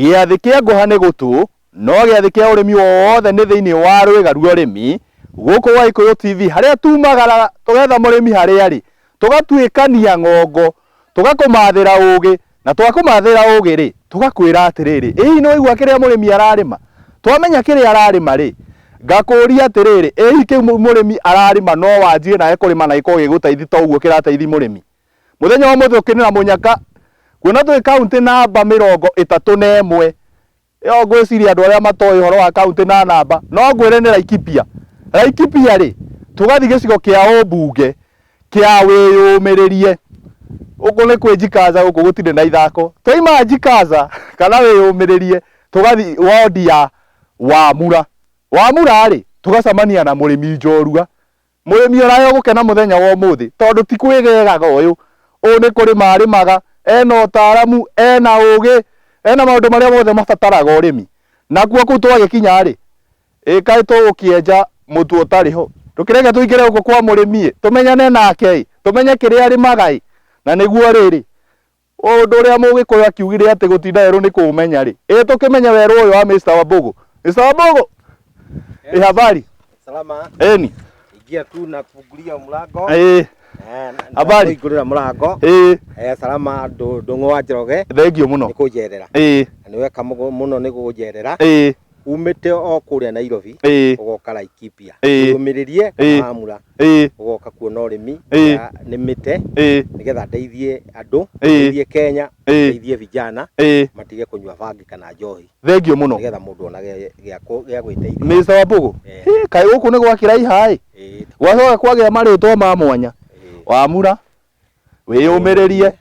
Gĩathĩ kĩa ngũha nĩ gũtũ, no gĩathĩ kĩa ũrĩmi wothe nĩ thĩinĩ wa rwĩga rwa ũrĩmi, gũkũ gwa Gĩkũyũ TV harĩa tumagaraga tũgetha mũrĩmi harĩa arĩ, tũgatuĩkania ng'ongo, tũgakũmathĩra ũgĩ, na twakũmathĩra ũgĩ rĩ, tũgakwĩra atĩrĩrĩ, ĩ hihi nĩ waigua kĩrĩa mũrĩmi ararĩma? Twamenya kĩrĩa ararĩma rĩ, ngakũria atĩrĩrĩ, ĩ hihi kĩu mũrĩmi ararĩma no wanjie nawe kũrĩma na gĩkorwo gĩgĩgũteithia ta ũguo kĩrateithia mũrĩmi? Mũthenya wa ũmũthĩ ũkĩrĩ na mũnyaka kuona twĩ kaũntĩ namba 31. Ĩyo ngwĩciria andũ arĩa matoĩ ũhoro wa kaũntĩ na namba no ngwĩre nĩ Laikipia. Laikipia rĩ, tũgathiĩ gĩcigo kĩa ũmbunge kĩa wĩyũmĩrĩrie. Gũkũ nĩ kwĩ Njikaza gũkũ gũtirĩ na ithako. Twaima Njikaza kana wĩyũmĩrĩrie tũgathiĩ wondi ya Wamura. Wamura rĩ, tũgacemania na mũrĩmi njorua. Mũrĩmi ũraya ũgũkena mũthenya wa ũmũthĩ tondũ ti kwĩgegaga ũyũ, ũyũ nĩ kũrĩma arĩmaga, ena ũtaaramu, ena ũgĩ, ena maũndũ marĩa mothe mabataraga ũrĩmi. Nakuo kũu twagĩkinya rĩ, ĩ kaĩ tũgũkĩenja mũtu ũtarĩ ho? Ndũkĩreke tũingĩre gũkũ kwa mũrĩmi ĩ, tũmenyane nake ĩ, tũmenye kĩrĩa arĩmaga ĩ, na nĩguo rĩrĩ, Ũndũ ũrĩa Mũgĩkũyũ akiugire atĩ gũtinda werũ nĩ kũũmenya rĩ, ĩ tũkĩmenye werũ ũyũ wa Mr. Wambugu. Mr. Wambugu, ĩ habari? Salama. Ĩni. Ingia tu na kufungulia mlango. Ĩ. Habari. Kũhingũrĩra mũrango. Ĩ. Eh, salama Ndũng'ũ wa Njoroge. Thengiũ mũno. Nĩ kũnjerera. Ĩ. Na nĩ weka mũno nĩ kũnjerera. Ĩ. Umĩte o kũrĩa Nairobi. Ĩ. Ũgoka Laikipia. Ĩ. Ũmĩrĩrie Ĩ. kana Wamura. Ĩ. Ũgoka kuona ũrĩmi Ĩ. ũrĩa nĩmĩte Ĩ. nĩgetha ndeithie andũ, Ĩ. ndeithie Kenya, Ĩ. ndeithie vijana Ĩ. matige kũnyua bangi kana njohi. Thengiũ mũno. Nĩgetha mũndũ onage gĩa gwĩteithia. Mr. Wambugu. Ĩ. Hĩ, kaĩ gũkũ nĩ gwakĩraiha ĩ. Ĩ. Gwacoka kwagĩa marĩtwa ma mwanya. Ĩ. Wamura. Wĩyũmĩrĩrie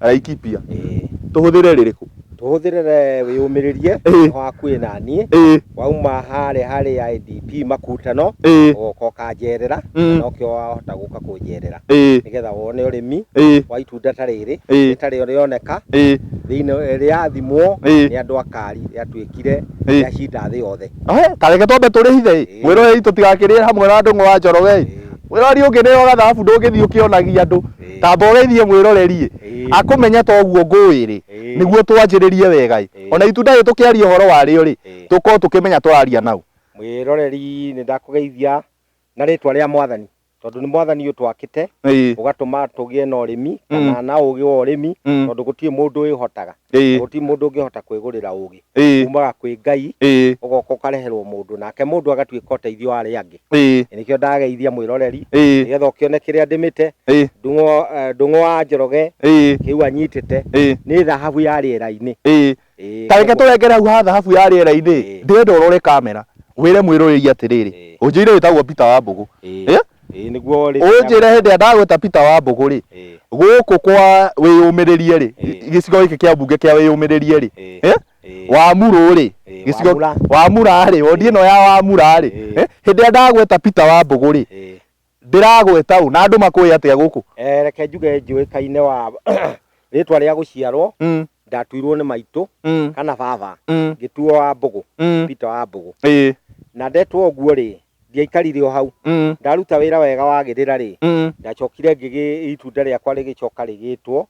Laikipia. Ĩĩ. Tũhũthĩre rĩrĩkũ? Tũhũthĩre wĩyũmĩrĩrie Ĩĩ. nĩho hakuhĩ na niĩ. Ĩĩ. Wauma harĩa harĩ IDP Makutano Ĩĩ. ũgoka ũkanjerera na nokĩo wahota gũka kũnjerera Ĩĩ. nĩgetha wone ũrĩmi Ĩĩ. wa itunda ta rĩrĩ Ĩĩ. rĩtarĩ rĩoneka Ĩĩ. thĩinĩ rĩathimwo Ĩĩ. nĩ andũ akari rĩatuĩkire Ĩĩ. rĩacinda thĩ yothe. Ahe, ta reke twambe tũrĩhithe ĩ. Ĩĩ. Mwĩroreri tũtigakĩrĩe hamwe na Ndũng'ũ wa Njoroge ĩ. Ĩĩ. Mwĩroreri ũngĩneo gathabu ndũngĩthiĩ ũkĩonagia andũ. Ĩĩ. Tamba ũgeithie mwĩroreri ĩ. Ĩĩ. Akũmenye ta ũguo ngũĩ rĩ. Ĩĩ. Nĩguo twanjĩrĩrie wega ĩ. Ĩĩ. Ona itunda rĩ tũkĩaria ũhoro warĩo rĩ, Ĩĩ. tũkorwo tũkĩmenya tũraria naũ. Mwĩroreri nĩ ndakũgeithia na rĩtwa rĩa Mwathani. Tondũ nĩ Mwathani ũtwakĩte, Ĩĩ. ũgatũma tũgĩe na ũrĩmi, kana na ũgĩ wa ũrĩmi, tondũ gũtirĩ mũndũ wĩhotaga. Ĩĩ. Na gũtirĩ mũndũ ũngĩhota kwĩgũrĩra ũgĩ. Ĩĩ. Umaga kwĩ Ngai, Ĩĩ. ũgoka ũkareherwo mũndũ, nake mũndũ agatuĩka ũteithio wa arĩa angĩ. Ĩĩ. Nĩkĩo ndageithia mwĩroreri, Ĩĩ. nĩgetha ũkĩone kĩrĩa ndĩmĩte, Ĩĩ. Ndũng'ũ wa Njoroge, Ĩĩ. kĩu anyitĩte, Ĩĩ. nĩ thahabu ya rĩera-inĩ. Ĩĩ. Ĩĩ, Ta reke koguo- tũrengere hau ha thahabu ya rĩera-inĩ. Ĩĩ. Ndĩrenda ũrore kamera wĩre mwĩroreri atĩrĩrĩ, Ĩĩ. ũnjĩre wĩtagwo Peter Wambũgũ. Ĩĩ. Ĩ? Ĩĩ, nĩguo rĩtwa rĩa- Ũnjĩre hĩndĩ ĩrĩa ndagwĩta Peter Wambũgũ rĩ, Ĩĩ. gũkũ kwa wĩyũmĩrĩrie rĩ, Ĩĩ. gĩcigo gĩkĩ kĩa mbunge kĩa wĩyũmĩrĩrie rĩ, Ĩĩ. ĩ? Ĩĩ. Wamurũ rĩ, Ĩĩ, gĩcigo Wamura. Wamura rĩ, wondi ĩno ya Wamura rĩ, Ĩĩ. ĩ? Hĩndĩ ĩrĩa ndagweta Peter Wambũgũ rĩ, Ĩĩ. Ndĩragweta ũ na andũ makũĩ atĩa gũkũ? Eh, reke njuge njũĩkaine wa rĩtwa rĩa gũciarwo ndatuirwo nĩ maitũ kana baba ngĩtuo wa Mbũgũ Peter wa Mbũgũ. Na ndetwo ũguo rĩ, ndiaikarire o hau. Ndaruta wĩra wega wagĩrĩra rĩ, ndacokire ngĩgĩ itunda rĩakwa rĩgĩcoka rĩgĩtwo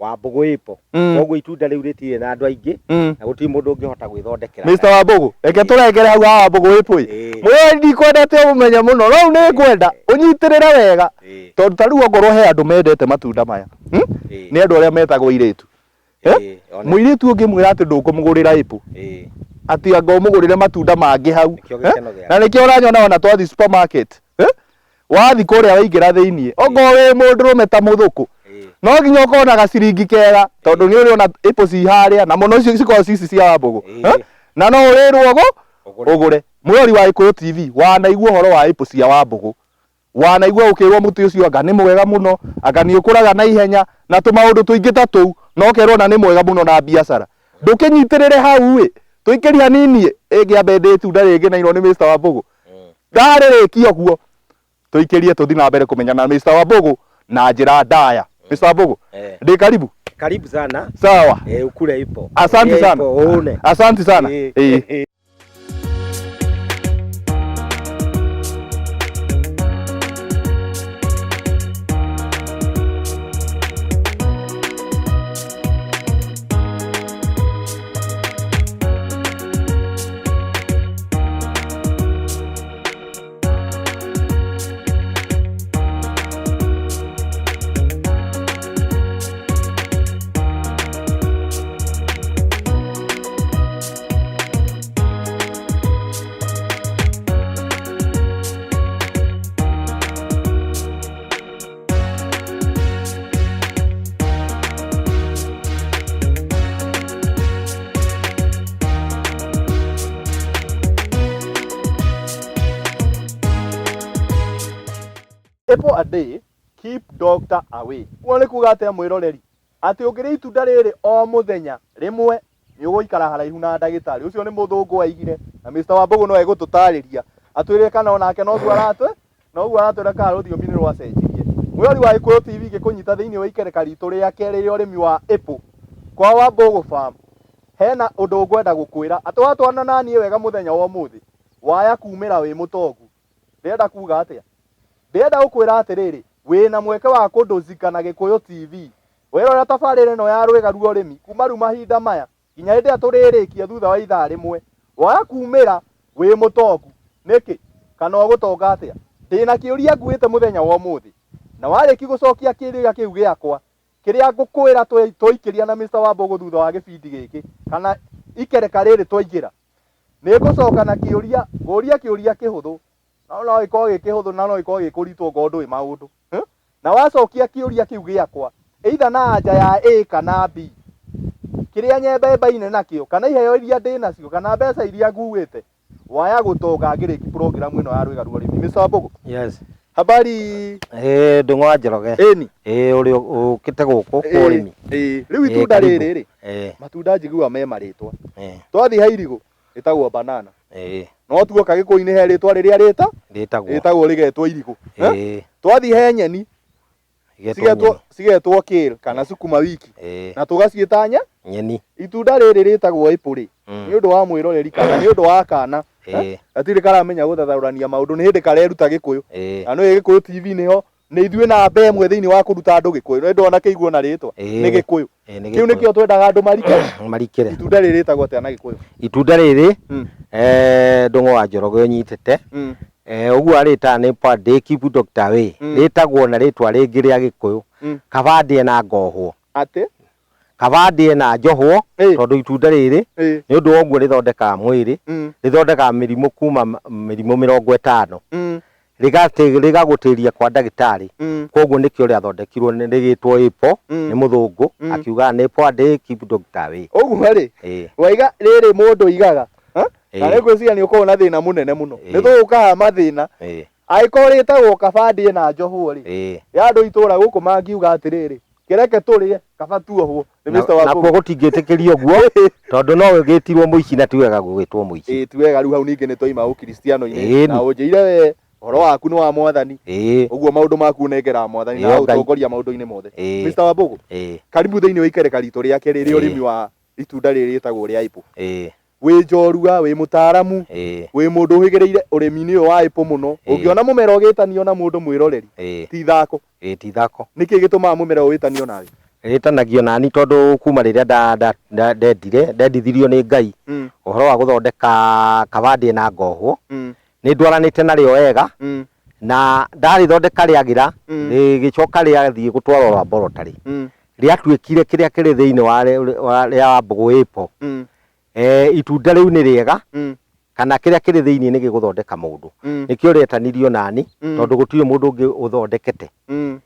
Wambũgũ ĩpo. Koguo itunda rĩu rĩtirĩ na andũ aingĩ na gũtirĩ mũndũ ũngĩhota gwĩthondekera. Mr. Wambũgũ, reke tũrengere hau ha Wambũgũ ĩpo ĩ. Ĩĩ. Mwĩrori ndikwendete ũmenye mũno, no rĩu nĩ ngwenda ũnyitĩrĩre wega. Ĩĩ. Tondũ ta rĩu ongorwo he andũ mendete matunda maya. Ĩĩ. Nĩ andũ arĩa metagwo airĩtu. Eh? Ĩĩ, one. Mũirĩtu ũngĩmwĩra atĩ ndũkũmũgũrĩra ĩpo, Ĩĩ. atĩ anga ũmũgũrĩre matunda mangĩ hau. Nĩkĩo Eh? gĩkeno gĩake. Na nĩkĩo ũranyona ona twathiĩ supermarket. Eh? Wathiĩ kũrĩa waingĩra thĩiniĩ, okorwo wĩ mũndũrũme ta mũthũkũ, no nginya ũkorwo na gaciringi kega, tondũ nĩ ũrĩona apple ci harĩa, na mũno icio cikoragwo ci ici cia Wambũgũ. Eh? Na no ũrĩrwo ũgũ ũgũre. Mwĩrori wa Gĩkũyũ TV, wanaigua ũhoro wa apple cia Wambũgũ. Wanaigua ũkĩrwo mũtĩ ũcio anga nĩ mwega mũno, anga nĩ ũkũraga na ihenya, na tũmaũndũ tũingĩ ta tũu, na ũkerwo ona nĩ mwega mũno na biacara. Ndũkĩnyitĩrĩre hau ĩ, tũikĩrie hanini ĩ, ĩngĩambe ndĩe itunda rĩngĩ nairwo nĩ Mr. Wambũgũ. Ndarĩrĩkia ũguo, tũikĩrie tũthiĩ na mbere kũmenyana na Mr. Wambũgũ na njĩra ndaya. Mr. Wambũgũ, ndĩ karibu? Karibu sana. Sawa. Eh, ukule ipo. Asante Eh, sana. ipo, uone. Asante sana. Eh. Eh. Apple a day keep doctor away. Ũguo nĩ kuga atĩa mwĩroreri? Atĩ ũngĩrĩa itunda rĩrĩ o mũthenya rĩmwe nĩ ũgũikara haraihu na ndagĩtarĩ. Ũcio nĩ mũthũngũ waigire na Mr. Wambũgũ no egũtũtarĩria atwĩre kana onake noguo aratwĩ noguo aratwĩra kana rũthiomi nĩ rwacenjirie. Mwĩrori wa Gĩkũyũ TV ngĩkũnyita thĩinĩ wa ikereka ritũ rĩa kerĩ rĩa ũrĩmi wa apple kwa Wambũgũ Farm, hena ũndũ ngwenda gũkwĩra atĩ watwarana naniĩ wega mũthenya wa ũmũthĩ waya kumĩra wĩ mũtongu. Ndĩrenda kuga atĩa? Ndĩrenda gũkwĩra atĩrĩrĩ, wĩna mweke wa kũndũzika na Gĩkũyũ TV. Werorera tabarĩra ĩno ya Rwĩga rwa Ũrĩmi kuma rĩu mahinda maya nginya hĩndĩ ĩrĩa tũrĩrĩkia thutha wa ithaa rĩmwe, waya kumĩra wĩ mũtongu. Nĩkĩ? Kana ũgũtonga atĩa? Ndĩna kĩũria nguĩte mũthenya wa ũmũthĩ, na warĩkia gũcokia kĩũria kĩu gĩakwa, kĩrĩa ngũkwĩra twaikĩria na Mister Wambũgũ thutha wa gĩbindi gĩkĩ, kana ikereka rĩrĩ twaingĩra, Nĩ ngũcoka na kĩũria, ngũria kĩũria kĩhũthũ, no no gĩkorwo gĩ kĩhũthũ na no gĩkorwo gĩ kũritũ okorwo ndũĩ maũndũ. Na wacokia kĩũria kĩu gĩakwa, either na anja ya A kana B, kĩrĩa nyembembaine nakĩo, kana iheo iria ndĩ nacio, kana mbeca iria nguĩte, waya gũtonga ngĩrĩki program ĩno ya Rwĩga rwa Ũrĩmi. Mr. Wambũgũ. Yes. Habari. Eh, Ndung'u wa Njoroge. Ĩni. Eh, ũrĩ ũkĩte gũkũ kwa ũrĩmi. Ĩĩ. Rĩu itunda rĩrĩ rĩ. Eh. Matunda njiguaga me marĩtwa. Eh. Twathiĩ he irigũ rĩtagwo banana. Eh. No tuoka gĩkũyũ-inĩ he rĩtwa rĩrĩa rĩta rĩtagwo rĩtagwo rĩgetwo irigũ. Eh. Twathiĩ he nyeni cigetwo cigetwo kale kana sukuma wiki eh. Na tũgaciĩta nye nyeni. Itunda rĩrĩ rĩtagwo apple rĩ, nĩ ũndũ wa mwĩroreri kana nĩ ũndũ wa kana gatirĩ karamenya gũthathaũrania maũndũ, nĩ hĩndĩ kareruta gĩkũyũ. Na nĩ Gĩkũyũ TV nĩho nĩ ithuĩ namba ĩmwe thĩinĩ wa kũruta andũ gĩkũyũ, nĩ ndona kĩiguo na rĩtwa nĩ gĩkũyũ. Kĩu nĩkĩo twendaga andũ marike marikĩre. Itunda rĩrĩ rĩtagwo atĩa na gĩkũyũ? Itunda rĩrĩ Ndung'u wa Njoroge ũnyitĩte ũguo arĩtaga nĩ per day keep doctor away, rĩtagwo na rĩtwa rĩngĩ rĩa gĩkũyũ kaba ndĩe na ngohwo. Atĩ? Kaba ndĩe na njohwo, tondũ itunda rĩrĩ nĩ ũndũ wa ũguo rĩthondekaga mwĩrĩ, rĩthondekaga mĩrimũ kuma mĩrimũ 50, rĩgagũtĩria kwa ndagĩtarĩ. Koguo nĩkĩo rĩathondekirwo rĩgĩtwo apple nĩ mũthũngũ, akiuga nĩ apple a day keep doctor away. Ũguo rĩ, waiga rĩrĩ mũndũ aigaga, na nĩ ngwĩciria nĩ ũkoragwo na thĩna mũnene mũno. Nĩ tũgũka haha mathĩna. Angĩkorwo rĩtagwo kaba ndĩe na njohwo rĩ, ya andũ itũra gũkũ mangiuga atĩrĩrĩ, kĩreke tũrĩe kaba tuohwo nĩ Mr. Wambũgũ. Nakuo gũtingĩtĩkĩrio ũguo tondũ no ũgĩtirwo mũici na ti wega gũgĩtwo mũici. Ĩĩ ti wega, rĩu hau ningĩ nĩ twaima ũkristiano-inĩ na ũnjĩire we ũhoro waku nĩ wa Mwathani, ũguo maũndũ maku ũnengeraga Mwathani na agũtongoria maũndũ-inĩ mothe. Mr. Wambũgũ, karibu thĩinĩ wa ikereka ritũ rĩa kerĩ rĩa ũrĩmi wa itunda rĩrĩ rĩtagwo rĩa apple. Wĩ njorua, wĩ mũtaaramu, wĩ mũndũ ũhĩgĩrĩire ũrĩmi-inĩ ũyũ wa apple mũno. Ũngĩona mũmera ũgĩtanio na mũndũ mwĩroreri, ti ithako. Ĩĩ ti ithako. Nĩkĩ gĩtũmaga mũmera ũyũ wĩtanio nawe? Wĩtanagio nani tondũ kuma rĩrĩa ndendire, ndendithirio nĩ Ngai ũhoro wa gũthondeka kaba ndĩe na ngohwo, nĩ ndwaranĩte narĩo wega na ndarĩthondeka rĩagĩra, rĩgĩcoka rĩathiĩ gũtwarwo laboratory, rĩatuĩkire kĩrĩa kĩrĩ thĩinĩ wa rĩa Wambũgũ apple. Itunda rĩu nĩ rĩega kana kĩrĩa kĩrĩ thĩinĩ nĩ gĩgũthondeka mũndũ. Nĩkĩo rĩetanirio nani tondũ gũtirĩ mũndũ ũngĩ ũthondekete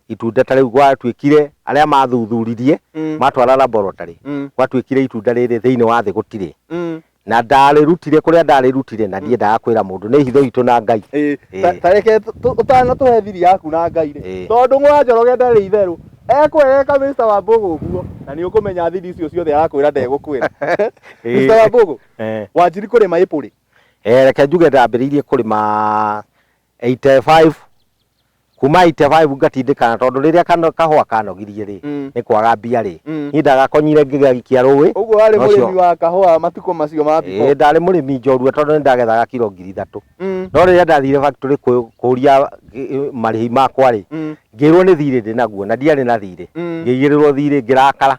itunda ta rĩu. Gwatuĩkire arĩa mathuthuririe matwara laboratory, gwatuĩkire itunda rĩrĩ thĩinĩ wa thĩ gũtirĩ. Na ndarĩrutire kũrĩa ndarĩrutire na ndiendaga kwĩra mũndũ, nĩ hitho itũ na Ngai. Ta reke ũtanatũhe thiri yaku na Ngai rĩ, tondũ Ng'wa Njoroge ndarĩ itherũ, ekwega Mr. Wambũgũ ũguo na nĩ ũkũmenya thiri icio ciothe arakwĩra ndegũkwĩra. Mr. Wambũgũ, wanjiri kũrĩma apple rĩ? Reke njuge ndambĩrĩirie kũrĩma 85, kuma 85 ngatindĩkana tondũ rĩrĩa kahũa kanogirie rĩ, nĩ kwaga mbia rĩ, niĩ ndagakonyire ngĩgaikia rũĩ. Ũguo warĩ mũrĩmi wa kahũa matukũ macio ma before? Ĩĩ ndarĩ mũrĩmi njorua tondũ nĩ ndagethaga kiro 3000. No rĩrĩa ndathire factory kũria marĩhi makwa rĩ, ngĩrwo nĩ thirĩ ndĩ naguo na ndiarĩ na thirĩ. Ngĩigĩrĩrwo thirĩ ngĩrakara.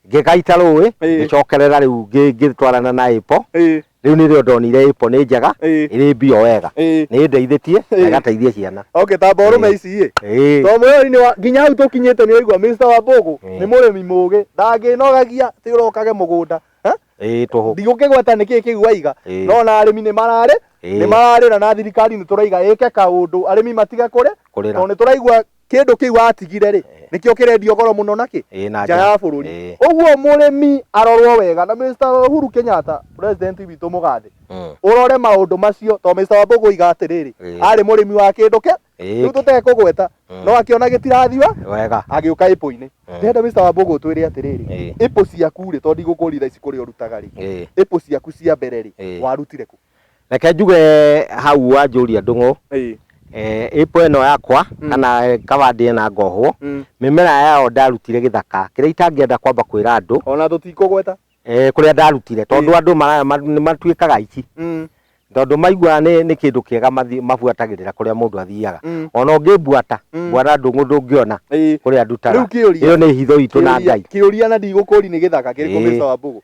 Ngĩgaita rũĩ, ngĩcokerera rĩu ngĩtwarana na apple. Rĩu nĩrĩo ndonire apple nĩ njega, ĩrĩ mbia wega, nĩ ĩndeithĩtie na ĩgateithia ciana. Okay, ta mborũme ici ĩ. To mwĩrori nĩ nginya hau tũkinyĩte nĩ waigua Mr. Wambũgũ nĩ mũrĩmi mũgĩ, ndangĩnogagia atĩ ũrokage mũgũnda. Ĩĩ tũhũ. Ndigũkĩgweta nĩkĩ kĩu waiga, no ona arĩmi nĩ mararĩ, nĩ mararĩra na thirikari nĩ tũraiga ĩke kaũndũ arĩmi matige kũrĩ, Kũrĩra. Tondũ nĩ tũraigua Kĩndũ kĩu watigire rĩ, nĩkĩo kĩrendio goro mũno nakĩ? Ĩĩ, na Nja nja. ya bũrũri. Ũguo mũrĩmi arorwo wega na Mr. Uhuru Kenyatta, president witũ mũgathe, ũrore maũndũ macio tondũ Mr. Wambugu oiga atĩrĩrĩ, arĩ mũrĩmi wa kĩndũ ke rĩu tũtekũgweta, no akĩona gĩtirathiĩ Wega. Agĩũka ĩpũ-inĩ. Ndĩrenda Mr. Wambugu ũtwĩre atĩrĩrĩ, ĩpũ ciaku rĩ, tondũ ndigũkũria thaa ici kũrĩa ũrutaga rĩ, ĩpũ ciaku cia mbere rĩ, warutire kũ? Reke njuge hau wanjũria Ndung'u, ĩpũ ĩno yakwa kana kaba ndĩe na ngohwo, mĩmera yayo ndarutire gĩthaka kĩrĩa itangĩenda kwamba kwĩra andũ. Ona tũtikũgweta. Kũrĩa ndarutire, tondũ andũ nĩ matuĩkaga aici, tondũ maigua nĩ kĩndũ kĩega mabuatagĩrĩra kũrĩa mũndũ athiaga. Ona ũngĩmbuata, bwana Ndung'u, ndũngĩona kũrĩa ndutaga. Rĩu kĩũria. Ĩyo nĩ hitho itũ na Ngai. Kĩũria na ndigũkũri nĩ gĩthaka kĩrĩkũ, Mr. Wambugu?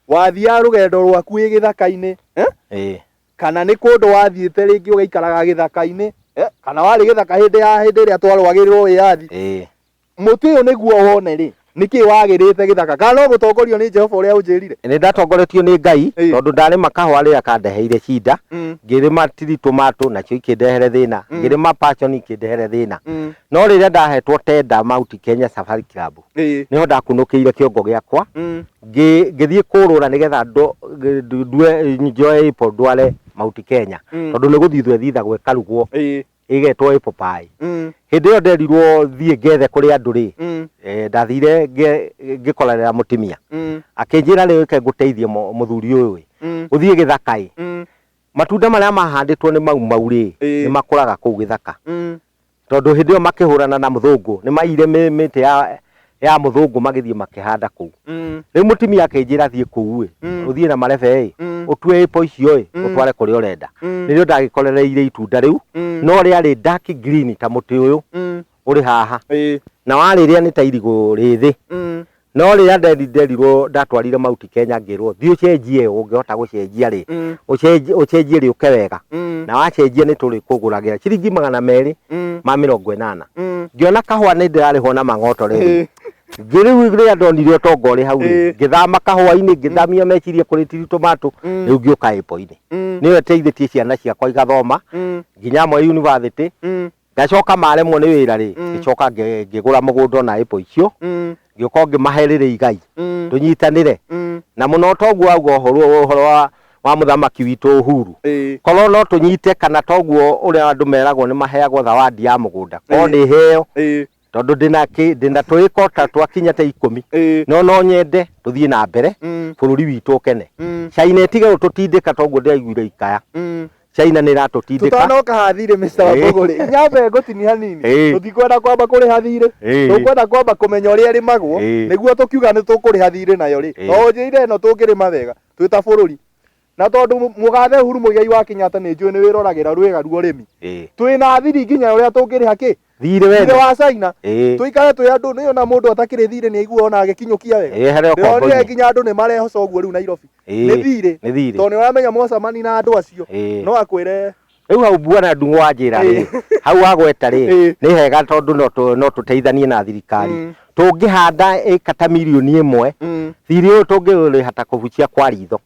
Wathiaga rũgendo rwaku wĩ gĩthaka-inĩ, eh? Kana nĩ kũndũ wathiĩte rĩngĩ ũgaikaraga gĩthaka-inĩ, eh? Kana warĩ gĩthaka hĩndĩ ya hĩndĩ ĩrĩa twarũagĩrĩrwo wĩyathi? Mũtĩ ũyũ nĩguo wone rĩ, nĩkĩ wagĩrĩte gĩthaka, kana no gũtongorio nĩ Jehova ũrĩa ũnjĩrire? Nĩ ndatongoretio nĩ Ngai, tondũ ndarĩma kahũa rĩrĩa kandeheire cinda, ngĩrĩma tiritomatoe nacio ikĩndehere thĩna, ngĩrĩma passion ikĩndehere thĩna. No rĩrĩa ndahetwo tender Mount Kenya Safari Club, nĩho ndakunũkĩire kĩongo gĩakwa, ngĩthiĩ kũrũra nĩgetha ndue njoe apple ndware Mount Kenya, tondũ nĩ gũthithwo ĩthithagwo ĩkarugwo, ĩgetwo apple pie. Hĩndĩ ĩyo nderirwo thiĩ ngethe kũrĩ andũ rĩ, ndathire ngĩkorerera mũtumia, akĩnjĩra, "Rĩ reke ngũteithie mũthuri ũyũ ĩ, ũthiĩ gĩthaka ĩ, matunda marĩa mahandĩtwo nĩ Mau Mau rĩ, nĩ makũraga kũu gĩthaka." Tondũ hĩndĩ ĩyo makĩhũrana na mũthũngũ nĩ maiyire mĩtĩ ya mũthũngũ, magĩthiĩ makĩhanda kũu. Rĩu mũtumia akĩnjĩra, "Thiĩ kũu ĩ, ũthiĩ na marebe ĩ, ũtue apple icio ĩ, ũtware kũrĩa ũrenda." Nĩrĩo ndagĩkorereire itunda rĩu, no rĩarĩ dark green ta mũtĩ ũyũ ũrĩ haha, na warĩrĩa nĩ ta irigũ rĩthĩ. No rĩrĩa nderirwo ndatwarire Mount Kenya, ngĩrwo, "Thiĩ ũcenjie, ũngĩhota gũcenjia rĩ, ũcenjie rĩũke wega, na wacenjia nĩ tũrĩkũgũragĩra ciringi 280." Ngĩona kahũa nĩ ndĩrarĩhwo na mang'oto rĩrĩ. Rĩu rĩrĩa ndonire ũtonga ũrĩ hau rĩ, ngĩthama kahũa-inĩ, ngĩthamia meciria kũrĩ tiritomatoe, rĩu ngĩũka apple-inĩ. Nĩyo ĩteithĩtie ciana ciakwa igathoma nginya amwe university. Ngacoka maremwo nĩ wĩra rĩ, ngĩcoka ngĩgũra mũgũnda na apple icio, ngĩũka ngĩmahe rĩrĩ igai, tũnyitanĩre. Na mũno toguo auga ũhoro wa mũthamaki witũ Uhuru, korwo no tũnyite, kana toguo ũrĩa andũ meragwo nĩ maheagwo zawadi ya mũgũnda, korwo nĩ heo, tondũ ndĩna tũĩko ta twakinya ta 10. No nyende tũthiĩ na mbere, bũrũri witũ ũkene, China ĩtige gũtũtindĩka toguo ndĩraiguire ikaya. China nĩ ĩratũtindĩka. Tutanoka hathirĩ, Mr. Wambugu rĩ, nyambe ngũtini hanini. Tũtikwenda kwamba kũrĩha thirĩ, tũkwenda kwamba kũmenya ũrĩa ĩrĩmagwo, nĩguo tũkiuga nĩ tũkũrĩha thirĩ nayo rĩ. To ũnjĩire ĩno tũngĩrĩma wega twĩ ta bũrũri, na tondũ mũgathe Uhuru Muigai wa Kenyatta nĩ njũĩ nĩ wĩroragĩra rwĩga rwa ũrĩmi, twĩna thiri nginya ũrĩa tũngĩrĩha kĩ thirĩ wene. Thirĩ wa China, tũikare twĩ andũ nĩ ona mũndũ atakĩrĩ thirĩ nĩ aigua ona agĩkinyũkia wega. Ĩĩ, harĩa Ndĩronire ũkombo-inĩ. nginya andũ nĩ marehoca ũguo rĩu Nairobi. Nĩ thirĩ. Nĩ thirĩ. Tondũ nĩ ũramenya mwacemani na andũ acio, no akwĩre. Rĩu hau bwana Ndung'u wanjĩra rĩ, hau wagweta rĩ, nĩ hega, tondũ no tũteithanie na thirikari. Tũngĩhanda ĩka ta mirioni 1, thirĩ ũyũ tũngĩũrĩha ta kũbucia kwa ritho,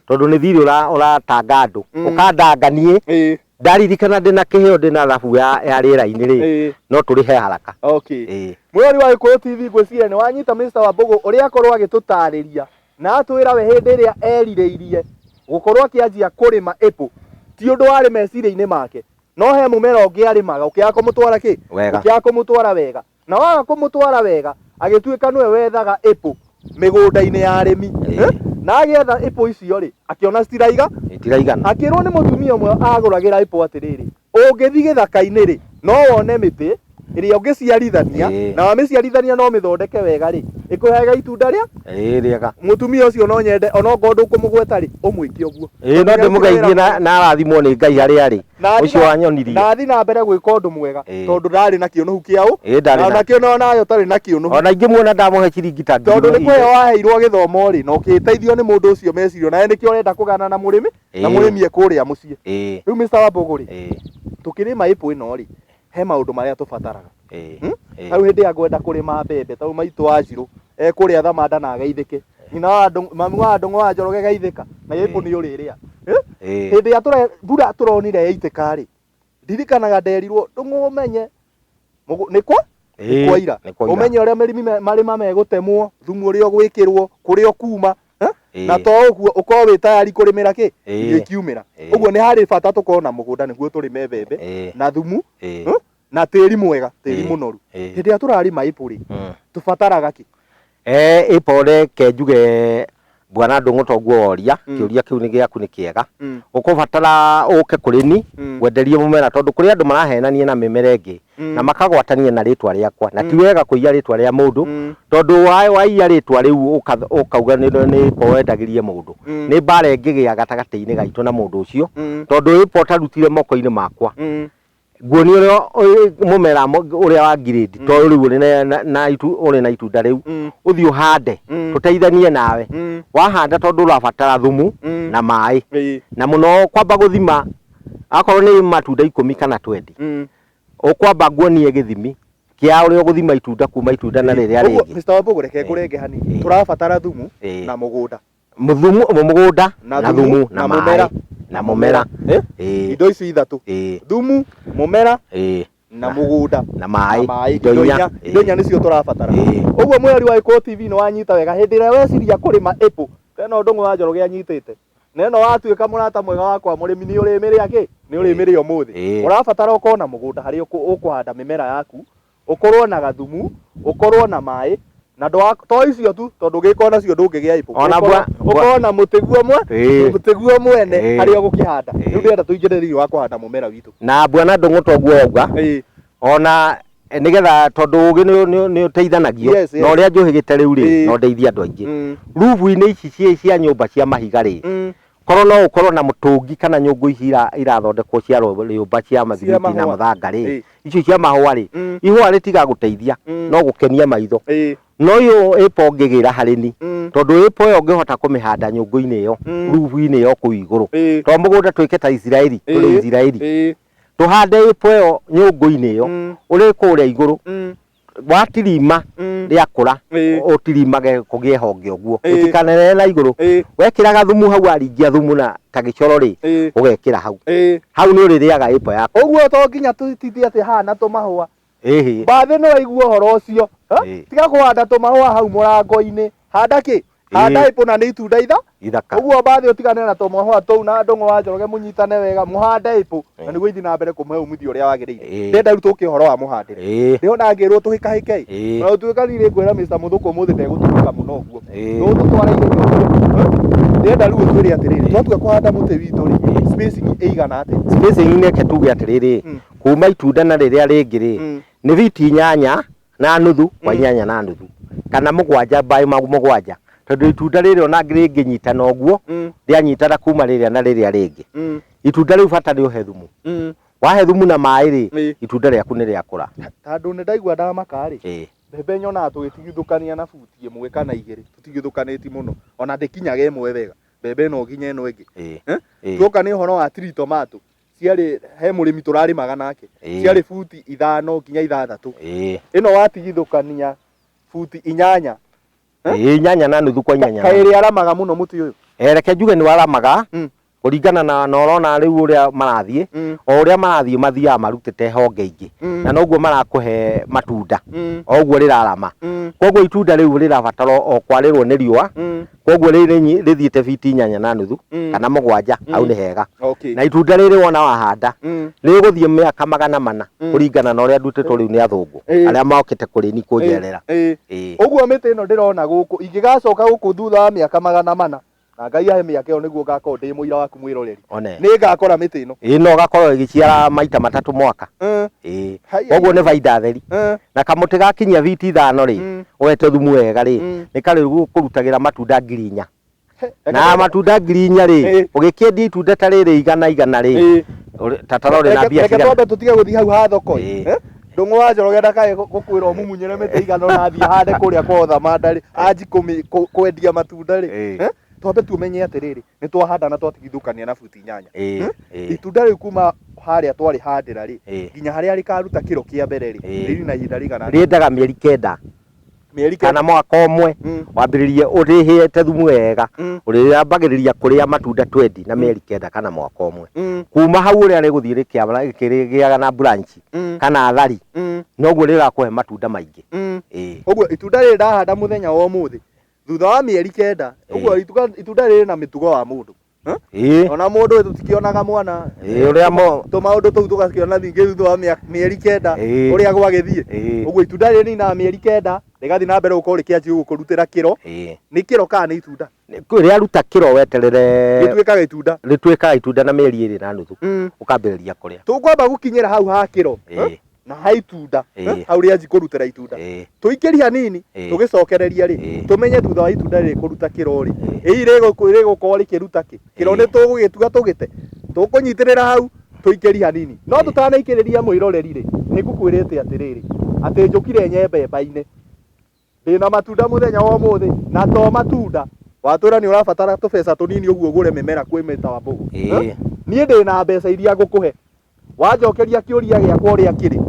tondũ nĩ thirĩ ũratanga andũ, ũkandanga niĩ. Ndaririkana ndĩna kĩheo, ndĩna thabu ya rĩera-inĩ rĩ, no tũrĩhe haraka. Okay. Mwĩrori wa Gĩkũyũ TV, ngwĩciria nĩ wanyita Mr. Wambugu ũrĩa akorwo agĩtũtarĩria na atwĩra we hĩndĩ ĩrĩa erirĩirie gũkorwo akĩanjia kũrĩma apple ti ũndũ warĩ meciria-inĩ make, no he mũmera ũngĩ arĩmaga ũkĩaga kũmũtwara kĩ Wega. Ũkĩaga kũmũtwara wega, na waga kũmũtwara wega agĩtuĩka nĩwe wethaga apple mĩgũnda-inĩ ya arĩmi. Eh? Na agĩetha apple icio rĩ, akĩona citiraiga. Itiraigana. Akĩrwo nĩ mũtumia ũmwe agũragĩra apple atĩrĩrĩ, ũngĩthiĩ gĩthaka-inĩ rĩ, no wone mĩtĩ ĩrĩa ũngĩciarithania, na wamĩciarithania no ũmĩthondeke wega rĩ, ĩkũheaga itunda rĩa Rĩega. Mũtumia ũcio no nyende onokorwo ndũkũmũgweta rĩ, ũmwĩke ũguo. Ĩĩ, no ndĩmũgeithie na arathimwo nĩ Ngai harĩa arĩ. Na ũcio wanyonirie. Na athi na mbere gwĩka ũndũ mwega, tondũ ndarĩ na kĩũnũhu kĩa ũ Ĩĩ, ndarĩ na onakĩo no nayo ũtarĩ na kĩũnũhu. Ona ingĩmuona ndamũhe ciringi ta ngiri Tondũ nĩ 3. kũheo waheirwo gĩthomo rĩ, na ũkĩteithio nĩ mũndũ ũcio meciria, nawe nĩkĩo ũrenda kũgana na mũrĩmi na mũrĩmi e kũrĩa mũciĩ. Rĩu Mr. Wambugu rĩ, tũkĩrĩma apple ĩno rĩ, he maũndũ marĩa tũbataraga. Hau hĩndĩ ya ngwenda kũrĩma mbembe, tau maitũ wa Njirũ ekũrĩa thamanda na ageithĩke, nyina wa andũ, mami wa andũ wa Njoroge geithĩka na apple nĩ ũrĩrĩa. Eh? Hĩndĩ ĩrĩa mbura tũronire yaitĩka rĩ, ndirikanaga nderirwo ndũng'ũmenye. Nĩ kwa nĩ kwaira. Nĩ kwaira. Ũmenye ũrĩa mĩrĩmi marĩma megũtemwo, thumu ũrĩa ũgwĩkĩrwo, kũrĩa ũkuma, eh? Ĩĩ. Na to ũguo ũkorwo wĩ tayari kũrĩmĩra kĩ Ĩĩ. irio ikiumĩra. Ĩĩ. Ũguo nĩ harĩ bata tũkorwo na mũgũnda nĩguo tũrĩme mbembe Ĩĩ. na thumu Ĩĩ. eh? Na tĩri mwega, tĩri Ĩĩ. mũnoru. Ĩĩ. Hĩndĩ ĩrĩa tũrarĩma apple rĩ, tũbataraga kĩ? Apple reke njuge bwana Ndũng'ũ toguo woria, kĩũria kĩu nĩ gĩaku nĩ kĩega. Ũkũbatara ũke kũrĩ ni, ngwenderie mũmera tondũ kũrĩ andũ marahenania na mĩmera ĩngĩ na makagwatania na rĩtwa rĩakwa na ti wega kũiya rĩtwa rĩa mũndũ tondũ waiya rĩtwa rĩu ũkauga nĩ apple wendagĩrie mũndũ, nĩ mbara ĩngĩgĩa gatagatĩ-inĩ gaitũ na mũndũ ũcio tondũ apple ũtarutire moko-inĩ makwa nguonia ũrĩa mũmera ũrĩa wa grade to rĩu ũrĩ na ũrĩ na itunda rĩu ũthiĩ ũhande tũteithanie nawe wahanda tondũ ũrabatara thumu na maĩ na mũno kwamba gũthima akorwo nĩ matunda 10 kana 20 ũkwamba nguonie gĩthimi kĩa ũrĩa ũgũthima itunda kuma itunda na rĩrĩa Ũguo, rĩngĩ. Mr. Wambugu, reke ngũrenge hanini. Tũrabatara thumu na mũgũnda. Mũthumu mũgũnda Na na thumu, thumu na na mũmera. maĩ na mũmera. Eh? Ĩĩ. Indo ici ithatũ. Ĩĩ. Thumu, mũmera Ĩĩ. na mũgũnda na maĩ. Na maĩ. Indo Indo inya. inya. Indo inya nĩcio tũrabatara. Ĩĩ. Ũguo mwĩrori wa Gĩkũyũ TV nĩ wanyita wega hĩndĩ ĩrĩa weciria kũrĩma apple tena ũndũ wa Njoroge anyitĩte. Na ĩno watuĩka mũrata mwega wakwa mũrĩmi nĩ ũrĩmĩrĩa kĩ? Nĩ ũrĩmĩrĩa ũmũthĩ. Ĩĩ. Ũrabatara ũkorwo na mũgũnda harĩa ũkũhanda mĩmera yaku, ũkorwo na gathumu, ũkorwo na maĩ, na ndwa to icio tu tondũ ũngĩkorwo nacio ndũngĩgĩa apple. Ona Ũkorwo na mũtĩguo Ĩĩ. mũtĩguo mwene Ĩĩ. harĩa ũgũkĩhanda. Ĩĩ. Rĩu ndĩrenda tũingĩre thĩinĩ wa kũhanda mũmera witũ. Na bwana Ndũng'ũ toguo wauga. Ĩĩ. Ona nĩgetha tondũ ũgĩ nĩ ũteithanagio Yes, yes. na ũrĩa njũhĩgĩte rĩu rĩ Ĩĩ. no ndeithie andũ aingĩ. Rubu-inĩ ici cia nyũmba cia mahiga rĩ, korwo no ũkorwo na mũtũngi kana nyũngũ ici irathondekwo cia rĩũmba cia mathimiti na mahũa. mũthanga rĩ, Ĩĩ. icio cia mahũa rĩ, ihũa rĩtigagũteithia no gũkenia maitho. Ĩĩ. No ĩyo apple ũngĩgĩra harĩ ni, tondũ apple ĩyo ũngĩhota kũmĩhanda nyũngũ-inĩ ĩyo, rubu-inĩ ĩyo kũu igũrũ. Ĩĩ. Tondũ mũgũnda twĩke ta Isiraeli, tũrĩ Ĩĩ. Isiraeli. Ĩĩ. Tũhande apple ĩyo nyũngũ-inĩ ĩyo, ũrĩ kũrĩa igũrũ, watirima rĩakũra, Ĩĩ. ũtirimage kũgĩe honge ũguo, Ĩĩ. ũtikanerere na igũrũ. Ĩĩ. Wekĩra gathumu hau waringia thumu na ta gĩcoro rĩ, Ĩĩ. ũgekĩra hau. Ĩĩ. Hau nĩ ũrĩrĩaga apple yaku. Ũguo to nginya tũtinde atĩ haha na tũmahũa. Ĩhĩ. Mbathĩ nĩ waigua ũhoro ũcio. Ha? Ĩĩ. Tiga kũhanda tũmahũa hau mũrango-inĩ. Handa kĩ? Handa Ĩĩ. apple na nĩ itunda Ithaka. Ũguo mbathĩ ũtigane na tũmahũa tũu na Ndũng'ũ wa Njoroge mũnyitane wega mũhande apple na Ĩĩ. nĩguo ithiĩ na mbere kũmũhe umithio ũrĩa wagĩrĩire. Ĩĩ. Ndĩrenda rĩu tũke ũhoro wa mũhandĩre. Ĩĩ. Ndĩrona ngĩrwo tũhĩkahĩke. Ĩĩ. Na ũtuĩka niĩ nĩngwĩra Mr. Mũthũkũ ũmũthĩ ndegũtũhĩka mũno ũguo. Ĩĩ. Tũgũtũtwara ihenya ũguo. Ndĩrenda rĩu ũtwĩre atĩrĩrĩ, twatua kũhanda mũtĩ witũ rĩ, spacing ĩigana atĩa? Spacing reke tuge atĩrĩrĩ, kuma itunda na rĩrĩa rĩngĩ rĩ, nĩ biti 8.5 kwa 8.5 kana 7 by 7 tondũ itunda rĩrĩ ona rĩngĩnyitana ũguo rĩanyitana kuma rĩrĩa na rĩrĩa rĩngĩ itunda rĩu bata nĩ ũhe thumu wahe thumu na maĩ rĩ itunda rĩaku nĩ rĩakũra. Tondũ nĩ ndaigua ndamaka rĩ, Ĩĩ. mbembe nyonaga tũgĩtigithũkania na buti 1 kana 2, tũtigithũkanĩtie mũno, ona ndĩkinyaga 1 wega, mbembe ĩno nginya ĩno ĩngĩ. Ĩĩ. Eh? Ĩĩ. Tuoka nĩ ũhoro wa tree tomato, ciarĩ he mũrĩmi tũrarĩmaga nake, Ĩĩ. ciarĩ buti 5 nginya 6. Ĩĩ. Ĩno watigithũkania buti 8. Ĩĩ, 8.5 kwa inyanya na Kaĩ nuthu. rĩaramaga mũno mũtĩ ũyũ? Reke njuge nĩ waramaga kũringana na ũrona rĩu ũrĩa marathiĩ, o ũrĩa marathiĩ mathiaga marutĩte honge ingĩ na noguo marakũhe matunda o ũguo rĩrarama. Koguo itunda rĩu rĩrabatara o kwarĩrwo nĩ riũa, koguo rĩthiĩte biti 8.5 kana 7 hau nĩ hega. Okay. Na itunda rĩrĩ wona wahanda rĩgũthiĩ mĩaka 400 kũringana na ũrĩa ndutĩtwo rĩu nĩ athũngũ arĩa mokĩte kũrĩ ni kũnjerera. Ĩĩ. Ĩĩ. Ũguo mĩtĩ ĩno ndĩrona gũkũ ingĩgacoka gũkũ thutha wa mĩaka 400 na Ngai ahe mĩaka ĩyo nĩguo ngakorwo ndĩ mũira waku mwĩroreri. One. Nĩ ngakora mĩtĩ ĩno. Ĩĩ, no ũgakorwo ĩgĩciara maita 3 mwaka. Ĩĩ. Haiya. Koguo nĩ baida theri. Na kamũtĩ gakinyia biti 5 rĩ, ũhete thumu wega rĩ, nĩ karĩ kũrutagĩra matunda 4,000. Na matunda 4,000 rĩ, ũgĩkĩendia itunda ta rĩrĩ 100 100 rĩ, ta tarore na mbia Reke cigana. twambe tũtige gũthiĩ hau ha thoko. Ĩĩ. Eh? Ndũng'ũ wa Njoroge ndakae gũkwĩra ũmumunyĩre mĩtĩ igana ona athiĩ hande kũrĩa kwa Thamanda rĩ, anji kwendia matunda rĩ. Ĩĩ. Eh? Twambe tumenye atĩrĩrĩ, nĩ twahanda na twatigithũkania na buti 8. Ĩĩ, ĩĩ. Itunda rĩu kuma harĩa twarĩhandĩra rĩ, Ĩĩ. nginya harĩa rĩkaruta kĩro kĩa mbere rĩ, Ĩĩ. rĩrĩ na ihinda rĩigana atĩa? Rĩendaga mĩeri 9. Mĩeri kenda. Kana mwaka ũmwe. Wambĩrĩrie ũrĩhĩte thumu wega. Ũrĩambagĩrĩria kũrĩa matunda 20 na mĩeri 9 kana mwaka ũmwe. Kuma hau ũrĩa rĩgũthiĩ rĩkĩgĩaga na branch kana thari, noguo rĩrakũhe matunda maingĩ. Ĩĩ. Ũguo itunda rĩrĩ ndahanda mũthenya wa ũmũthĩ, thutha wa mĩeri 9, ũguo itunda rĩrĩ na mĩtugo wa mũndũ. Ĩĩ. Ona mũndũ ũyũ tũtikĩonaga mwana. Ĩĩ, ũrĩa mo Tũmaũndũ tũu tũgakĩona ningĩ thutha wa mĩeri 9 Ĩĩ. ũrĩa gwagĩthiĩ. Ĩĩ. Ũguo itunda rĩrĩ rĩninaga mĩeri 9, rĩgathiĩ na mbere gũkorwo rĩkĩanjia gũkũrutĩra kĩro. Ĩĩ. Nĩ kĩro kana nĩ itunda? Rĩaruta kĩro weterere Gĩtuĩkaga itunda. Rĩtuĩkaga itunda na mĩeri 2 na nuthu. Ũkambĩrĩria kũrĩa. Tũkwamba gũkinyĩra hau ha kĩro. Ĩĩ. Na ha itunda. Ĩĩ. Hau rĩanji kũrutĩra itunda. Ĩĩ. Tũikĩrie hanini. Ĩĩ. Tũgĩcokereria rĩ, Ĩĩ. tũmenye thutha wa itunda rĩrĩ kũruta kĩro rĩ, Ĩĩ. ĩi rĩgũkorwo rĩkĩruta kĩ? Kĩro Ĩĩ. nĩ tũgũgĩtua tũgĩte. Tũkũnyitĩrĩra hau tũikĩrie hanini. No Ĩĩ. tũtanaikĩrĩria mwĩroreri rĩ, nĩ ngũkwĩrĩte atĩrĩrĩ, atĩ njũkire nyembemba-inĩ. Ndĩna matunda mũthenya wa ũmũthĩ, na to matunda. Watwĩra nĩ ũrabatara tũbeca tũnini ũguo ũgũre mĩmera kwĩ Mr. Wambũgũ. Ĩĩ. Niĩ ndĩna mbeca iria ngũkũhe. Wanjokeria kĩũria gĩakwa ũrĩa kĩrĩ,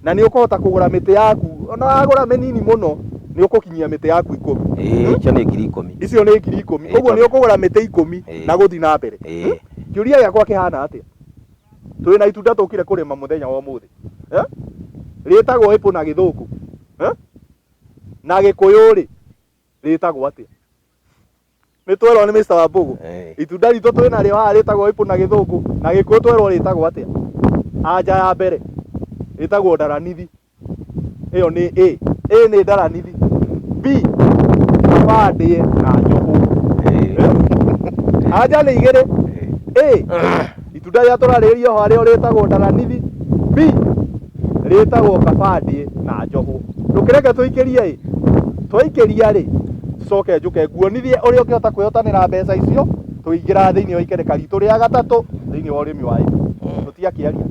na nĩ ũkũhota kũgũra mĩtĩ yaku, ona wagũra mĩnini mũno, nĩ ũkũkinyia mĩtĩ yaku 10. Ĩĩ, icio nĩ 10,000. Icio nĩ 10,000. Ĩĩ, Ũguo nĩ tondũ- ũkũgũra mĩtĩ 10 Ĩĩ. na gũthiĩ na mbere. Ĩĩ. Kĩũria gĩakwa kĩhana atĩa? Twĩna itunda tũkire kũrĩma mũthenya wa ũmũthĩ. Eh? Rĩtagwo apple na gĩthũngũ. Eh? Na gĩkũyũ rĩ, rĩtagwo atĩa? Nĩ twerwo nĩ Mr. Wambũgũ. Ĩĩ. Itunda ritũ twĩna rĩo haha rĩtagwo apple na gĩthũngũ, na gĩkũyũ twerwo rĩtagwo atĩa? Anja ya mbere rĩtagwo ndaranithi. Ĩyo nĩ A. A nĩ ndaranithi. B kaba ndĩe na njohwo. Ĩĩ. Anja nĩ igĩrĩ. A itunda rĩrĩa tũrarĩrĩria ho harĩo rĩtagwo ndaranithi. B rĩtagwo kaba ndĩe na njohwo. Ndũkĩreke tũikĩrie ĩ. Twaikĩria rĩ, tũcoke njũke nguonithie ũrĩa ũngĩhota kwĩhotanĩra mbeca icio tũingĩra thĩinĩ wa ikereka ritũ rĩa gatatũ thĩinĩ wa ũrĩmi wa apple. Tũtiakĩaria.